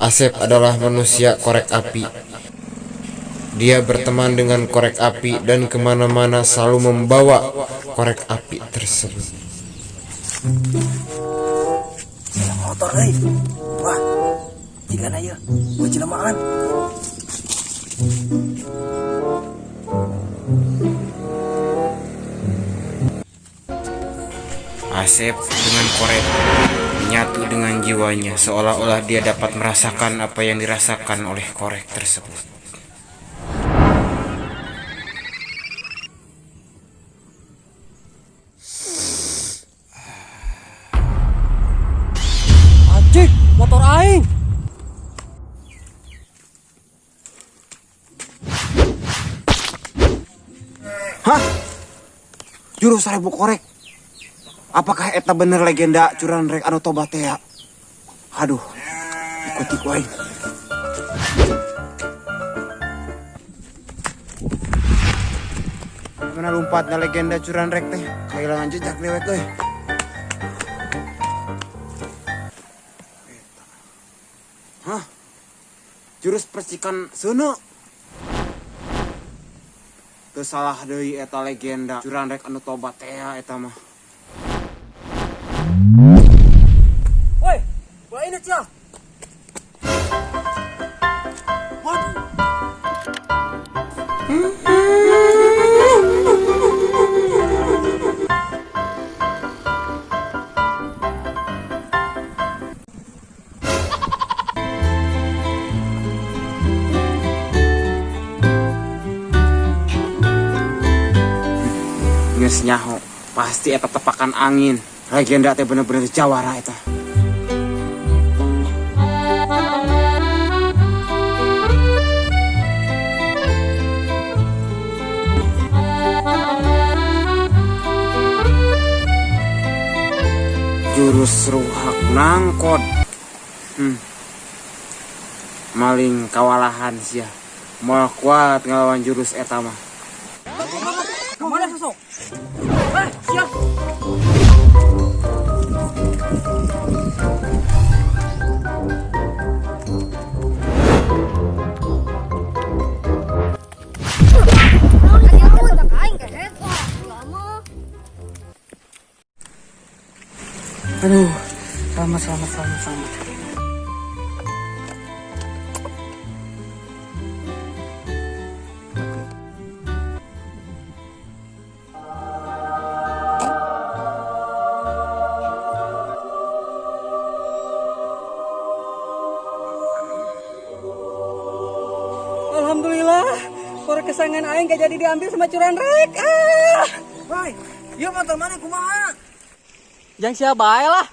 Asep adalah manusia korek api. Dia berteman dengan korek api dan kemana-mana selalu membawa korek api tersebut. Motor euy. Wah. Jigana ieu, gua jelemaan. Asep dengan korek menyatu dengan jiwanya seolah-olah dia dapat merasakan apa yang dirasakan oleh korek tersebut. Anjing, motor aing. Hah? Jurus 1000 korek. Apakah eta bener legenda curanrek anu tobat teh ya? Aduh, ikuti ku aing. Mana lompatna legenda curanrek teh? Kehilangan jejak dewek euy. Hah? Jurus percikan seuneu. Teu salah deui eta legenda curanrek anu tobat teh ya eta mah. Woi, bola ini cia. What? Geus nyaho, pasti eta tepakan angin. Legenda teh bener-bener jawara eta. Jurus ruhak nangkod. Maling kawalahan sia. Moal kuat ngelawan jurus eta mah. Kemana sosok? Siap. Aduh, selamat, selamat, selamat, selamat. Alhamdulillah, korek kesayangan aing gak jadi diambil sama curanrek. Ah. Woi, ieu motor mana kumaha? Yang siapa bae lah.